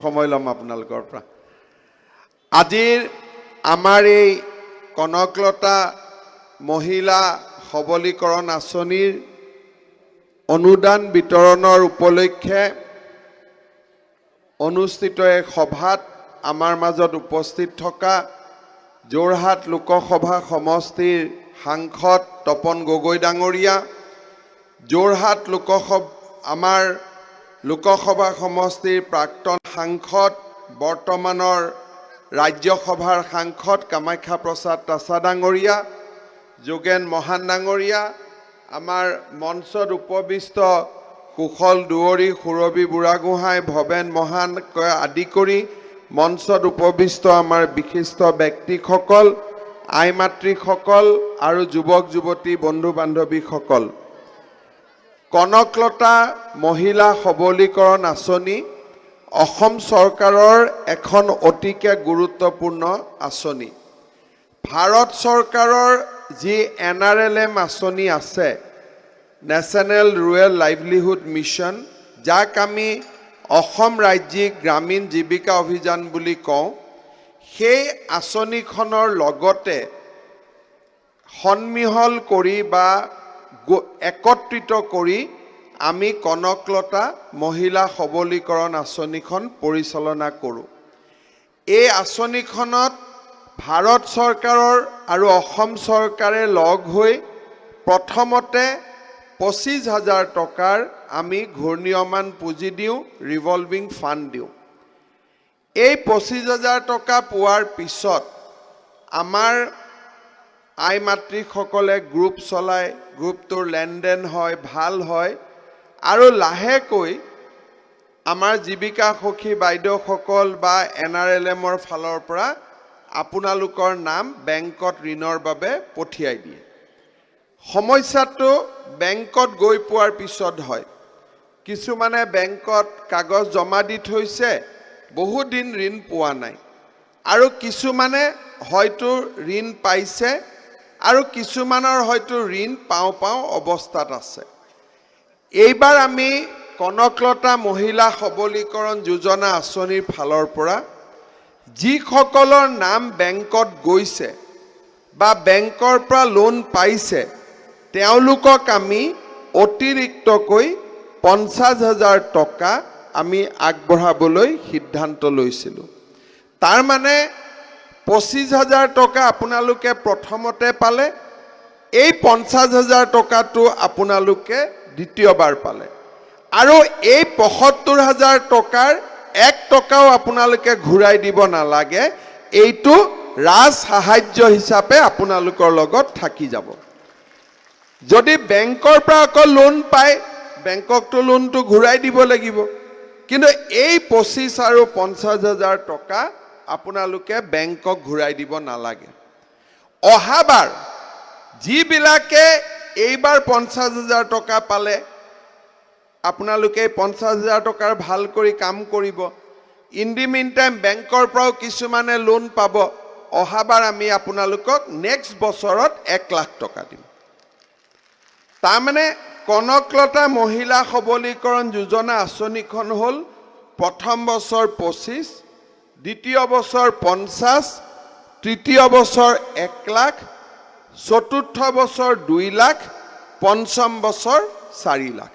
সময় ল'ম আপোনালোকৰ পৰা। আজিৰ আমাৰ এই কনকলতা মহিলা সবলীকৰণ আঁচনিৰ অনুদান বিতৰণৰ উপলক্ষে অনুষ্ঠিত এক সভাত আমাৰ মাজত উপস্থিত থকা যোৰহাট লোকসভা সমষ্টিৰ সাংসদ তপন গগৈ ডাঙৰীয়া, যোৰহাট লোকসভা আমাৰ লোকসভা সমষ্টিৰ প্ৰাক্তন সাংসদ, বৰ্তমানৰ ৰাজ্যসভাৰ সাংসদ কামাখ্যা প্ৰসাদ তাছা ডাঙৰীয়া, যোগেন মহান ডাঙৰীয়া, আমাৰ মঞ্চত উপবিষ্ট কুশল দুৱৰী, সুৰভি বুঢ়াগোহাঁই, ভৱেন মহান আদি কৰি মঞ্চত উপবিষ্ট আমাৰ বিশিষ্ট ব্যক্তিসকল, আই মাতৃসকল আৰু যুৱক যুৱতী, বন্ধু বান্ধৱীসকল, কনকলতা মহিলা সবলীকৰণ আঁচনি অসম চৰকাৰৰ এখন অতিকে গুৰুত্বপূৰ্ণ আঁচনি। ভাৰত চৰকাৰৰ যি এনআৰএলএম আঁচনি আছে, নেশ্যনেল ৰুৰেল লাইভলিহুড মিছন, যাক আমি অসম ৰাজ্যিক গ্ৰামীণ জীৱিকা অভিযান বুলি কওঁ, সেই আঁচনিখনৰ লগতে সন্মিহল কৰি বা একত্ৰিত কৰি আমি কনকলতা মহিলা সবলীকৰণ আঁচনিখন পৰিচালনা কৰোঁ। এই আঁচনিখনত ভাৰত চৰকাৰৰ আৰু অসম চৰকাৰে লগ হৈ প্ৰথমতে 25,000 টকাৰ আমি ঘূৰ্ণীয়মান পুঁজি দিওঁ, ৰিভলভিং ফাণ্ড দিওঁ। এই 25,000 টকা পোৱাৰ পিছত আমাৰ আই মাতৃসকলে গ্ৰুপ চলায়, গ্ৰুপটোৰ লেনদেন হয়, ভাল হয় আৰু লাহেকৈ আমাৰ জীৱিকা সখী বাইদেউসকল বা এনআৰএলএমৰ ফালৰ পৰা আপোনালোকৰ নাম বেংকত ঋণৰ বাবে পঠিয়াই দিয়ে। সমস্যাটো বেংকত গৈ পোৱাৰ পিছত হয়। কিছুমানে বেংকত কাগজ জমা দি থৈছে, বহুত দিন ঋণ পোৱা নাই আৰু কিছুমানে হয়তো ঋণ পাইছে আৰু কিছুমানৰ হয়তো ঋণ পাওঁ পাওঁ অৱস্থাত আছে। এইবাৰ আমি কনকলতা মহিলা সবলীকৰণ যোজনা আঁচনিৰ ফালৰ পৰা যিসকলৰ নাম বেংকত গৈছে বা বেংকৰ পৰা লোন পাইছে, তেওঁলোকক আমি অতিৰিক্তকৈ 50,000 টকা আমি আগবঢ়াবলৈ সিদ্ধান্ত লৈছিলোঁ। তাৰমানে 25,000 টকা আপোনালোকে প্ৰথমতে পালে, এই 50,000 টকাটো আপোনালোকে দ্বিতীয়বাৰ পালে আৰু এই 75,000 টকাৰ এক টকাও আপোনালোকে ঘূৰাই দিব নালাগে। এইটো ৰাজ সাহাৰ্য হিচাপে আপোনালোকৰ লগত থাকি যাব। যদি বেংকৰ পৰা আকৌ লোন পায়, বেংককতো লোনটো ঘূৰাই দিব লাগিব। কিন্তু এই 25 আৰু 50,000 টকা আপোনালোকে বেংকক ঘূৰাই দিব নালাগে। অহাবাৰ যিবিলাকে এইবাৰ 50,000 টকা পালে, আপোনালোকে এই 50,000 টকাৰ ভাল কৰি কাম কৰিব। ইন the mean time বেংকৰ পৰাও কিছুমানে লোন পাব। অহাবাৰ আমি আপোনালোকক নেক্সট বছৰত 1 লাখ টকা দিম। তাৰমানে কনকলতা মহিলা সবলীকৰণ যোজনা আঁচনিখন হ'ল প্ৰথম বছৰ 25, দ্বিতীয় বছৰ 50, তৃতীয় বছৰ 1 লাখ, চতুৰ্থ বছৰ 2 লাখ, পঞ্চম বছৰ 4 লাখ।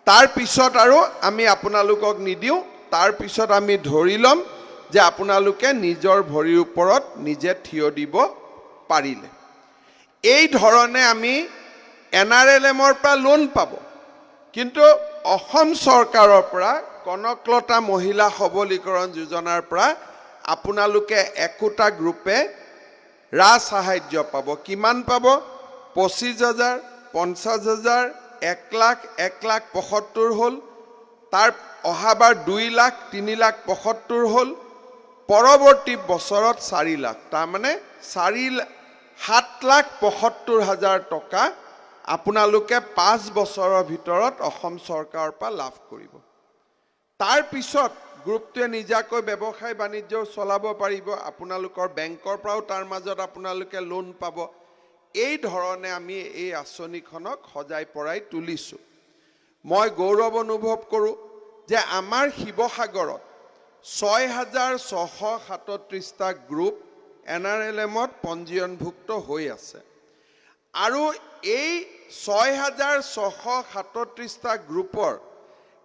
তাৰপিছত আৰু আমি আপোনালোকক নিদিওঁ। তাৰপিছত আমি ধৰি ল'ম যে আপোনালোকে নিজৰ ভৰিৰ ওপৰত নিজে থিয় দিব পাৰিলে। এই ধৰণে আমি এনআৰএলএমৰ পৰা লোন পাব, কিন্তু অসম চৰকাৰৰ পৰা কনকলতা মহিলা সবলীকৰণ যোজনাৰ পৰা আপোনালোকে একোটা গ্ৰুপে ৰাজ সাহাৰ্য পাব। কিমান পাব? 25,000, 50,000, 1 লাখ, 1 লাখ 75 হ'ল, তাৰ অহাবাৰ 2 লাখ, 3 লাখ 75 হ'ল, পৰৱৰ্তী বছৰত 4 লাখ। তাৰমানে 7 লাখ 75 হাজাৰ টকা আপোনালোকে 5 বছৰৰ ভিতৰত অসম চৰকাৰৰ পৰা লাভ কৰিব। তাৰপিছত গ্ৰুপটোৱে নিজাকৈ ব্যৱসায় বাণিজ্যও চলাব পাৰিব। আপোনালোকৰ বেংকৰ পৰাও তাৰ মাজত আপোনালোকে লোন পাব। এই ধৰণে আমি এই আঁচনিখনক সজাই পৰাই তুলিছোঁ। মই গৌৰৱ অনুভৱ কৰোঁ যে আমাৰ শিৱসাগৰত 6637টা গ্ৰুপ এনআৰএলএমত পঞ্জীয়নভুক্ত হৈ আছে আৰু এই 6637টা গ্ৰুপৰ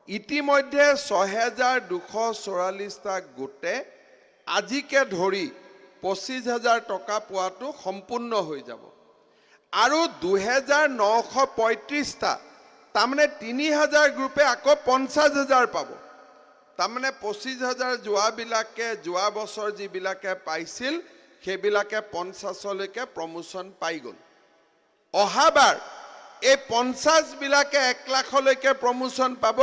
ইতিমধ্যে 6244টা গোটে আজিকে ধৰি 25,000 টকা পোৱাটো সম্পূৰ্ণ হৈ যাব আৰু 2935টা, তাৰমানে 3000 গ্ৰুপে আকৌ 50,000 পাব। তাৰমানে 25,000 যোৱাবিলাকে, যোৱা বছৰ যিবিলাকে পাইছিল, সেইবিলাকে 50লৈকে প্ৰমোশ্যন পাই গ'ল। অহাবাৰ এই 50বিলাকে 1 লাখলৈকে প্ৰমোশ্যন পাব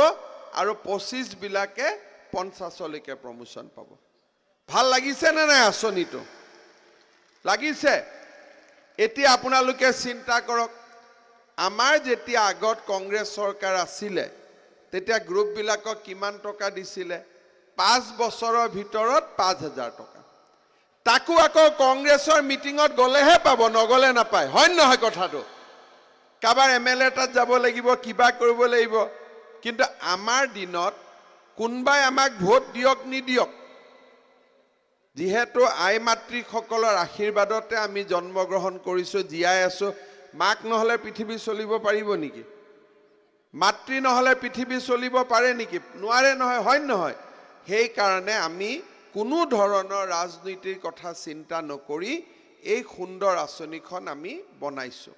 আৰু 25বিলাকে 50লৈকে প্ৰমোশ্যন পাব। ভাল লাগিছে নে নাই আঁচনিটো? লাগিছে। এতিয়া আপোনালোকে চিন্তা কৰক, আমাৰ যেতিয়া আগত কংগ্ৰেছ চৰকাৰ আছিলে, তেতিয়া গ্ৰুপবিলাকক কিমান টকা দিছিলে? 5 বছৰৰ ভিতৰত 5000 টকা। তাকো আকৌ কংগ্ৰেছৰ মিটিঙত গ'লেহে পাব, নগ'লে নাপায়। হয় নে নহয় কথাটো? কাৰোবাৰ এমএলএ তাত যাব লাগিব, কিবা কৰিব লাগিব। কিন্তু আমাৰ দিনত কোনোবাই আমাক ভোট দিয়ক নিদিয়ক, যিহেতু আই মাতৃসকলৰ আশীৰ্বাদতে আমি জন্মগ্ৰহণ কৰিছোঁ, জীয়াই আছোঁ। মাক নহ'লে পৃথিৱী চলিব পাৰিব নেকি? মাতৃ নহ'লে পৃথিৱী চলিব পাৰে নেকি? নোৱাৰে নহয়, হয় নে নহয়? সেইকাৰণে আমি কোনো ধৰণৰ ৰাজনীতিৰ কথা চিন্তা নকৰি এই সুন্দৰ আঁচনিখন আমি বনাইছোঁ।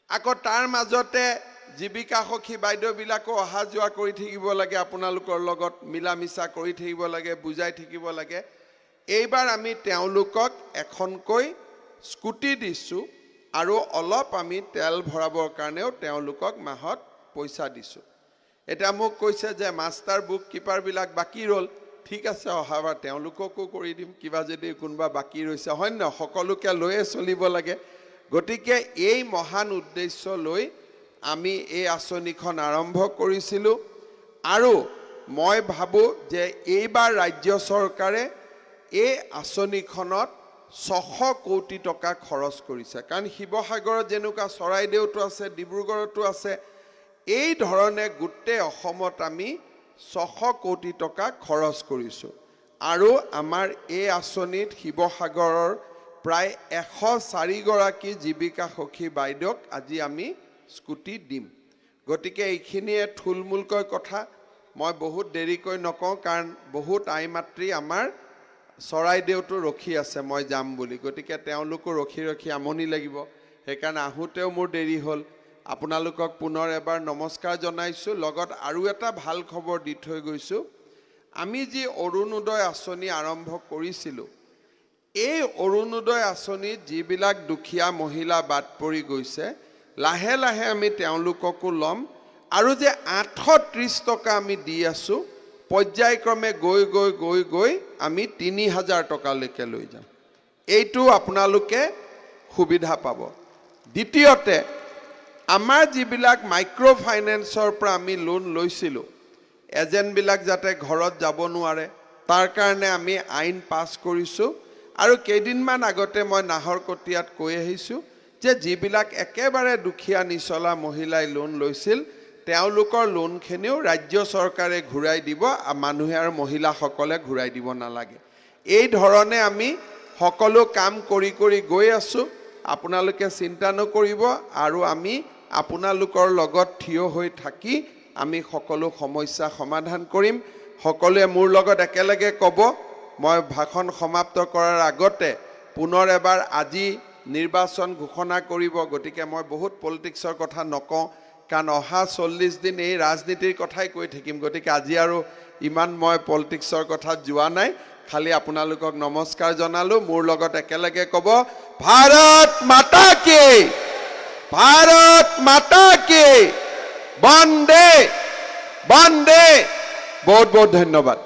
আকৌ তাৰ মাজতে জীৱিকা সখী বাইদেউবিলাকো অহা যোৱা কৰি থাকিব লাগে, আপোনালোকৰ লগত মিলা মিছা কৰি থাকিব লাগে, বুজাই থাকিব লাগে। এইবাৰ আমি তেওঁলোকক এখনকৈ স্কুটি দিছোঁ আৰু অলপ আমি তেল ভৰাবৰ কাৰণেও তেওঁলোকক মাহত পইচা দিছোঁ। এতিয়া মোক কৈছে যে মাষ্টাৰ বুক কিপাৰবিলাক বাকী ৰ'ল। ঠিক আছে, অহাবাৰ তেওঁলোককো কৰি দিম, কিবা যদি কোনোবা বাকী ৰৈছে। হয় নহয়? সকলোকে লৈয়ে চলিব লাগে। গতিকে এই মহান উদ্দেশ্য লৈ আমি এই আঁচনিখন আৰম্ভ কৰিছিলোঁ আৰু মই ভাবোঁ যে এইবাৰ ৰাজ্য চৰকাৰে এই আঁচনিখনত 600 কোটি টকা খৰচ কৰিছে। কাৰণ শিৱসাগৰত যেনেকুৱা, চৰাইদেউতো আছে, ডিব্ৰুগড়তো আছে, এই ধৰণে গোটেই অসমত আমি 600 কোটি টকা খৰচ কৰিছোঁ। আৰু আমাৰ এই আঁচনিত শিৱসাগৰৰ প্ৰায় 104গৰাকী জীৱিকা সখী বাইদেউক আজি আমি স্কুটি দিম। গতিকে এইখিনিয়ে থুলমূলকৈ কথা। মই বহুত দেৰিকৈ নকওঁ, কাৰণ বহুত আই মাতৃ আমাৰ চৰাইদেউতো ৰখি আছে মই যাম বুলি। গতিকে তেওঁলোকো ৰখি ৰখি আমনি লাগিব। সেইকাৰণে আহোঁতেও মোৰ দেৰি হ'ল। আপোনালোকক পুনৰ এবাৰ নমস্কাৰ জনাইছোঁ। লগত আৰু এটা ভাল খবৰ দি থৈ গৈছোঁ। আমি যি অৰুণোদয় আঁচনি আৰম্ভ কৰিছিলোঁ, এই অৰুণোদয় আঁচনিত যিবিলাক দুখীয়া মহিলা বাদ পৰি গৈছে, লাহে লাহে আমি তেওঁলোককো ল'ম। আৰু যে 830 টকা আমি দি আছোঁ, পৰ্যায়ক্ৰমে গৈ গৈ গৈ গৈ আমি 3000 টকালৈকে লৈ যাম। এইটো আপোনালোকে সুবিধা পাব। দ্বিতীয়তে, আমাৰ যিবিলাক মাইক্ৰ' ফাইনেন্সৰ পৰা আমি লোন লৈছিলোঁ, এজেণ্টবিলাক যাতে ঘৰত যাব নোৱাৰে, তাৰ কাৰণে আমি আইন পাছ কৰিছোঁ। আৰু কেইদিনমান আগতে মই নাহৰকটীয়াত কৈ আহিছোঁ যে যিবিলাক একেবাৰে দুখীয়া নিচলা মহিলাই লোন লৈছিল, তেওঁলোকৰ লোনখিনিও ৰাজ্য চৰকাৰে ঘূৰাই দিব, মানুহে আৰু মহিলাসকলে ঘূৰাই দিব নালাগে। এই ধৰণে আমি সকলো কাম কৰি কৰি গৈ আছোঁ। আপোনালোকে চিন্তা নকৰিব আৰু আমি আপোনালোকৰ লগত থিয় হৈ থাকি আমি সকলো সমস্যা সমাধান কৰিম। সকলোৱে মোৰ লগত একেলগে ক'ব। মই ভাষণ সমাপ্ত কৰাৰ আগতে পুনৰ এবাৰ, আজি নিৰ্বাচন ঘোষণা কৰিব, গতিকে মই বহুত পলিটিক্সৰ কথা নকওঁ, কাৰণ অহা 40 দিন এই ৰাজনীতিৰ কথাই কৈ থাকিম। গতিকে আজি আৰু ইমান মই পলিটিক্সৰ কথাত যোৱা নাই। খালি আপোনালোকক নমস্কাৰ জনালোঁ। মোৰ লগত একেলগে ক'ব, ভাৰত মাতা কি! ভাৰত মাতা কি! বন্দে, বন্দে! বহুত বহুত ধন্যবাদ।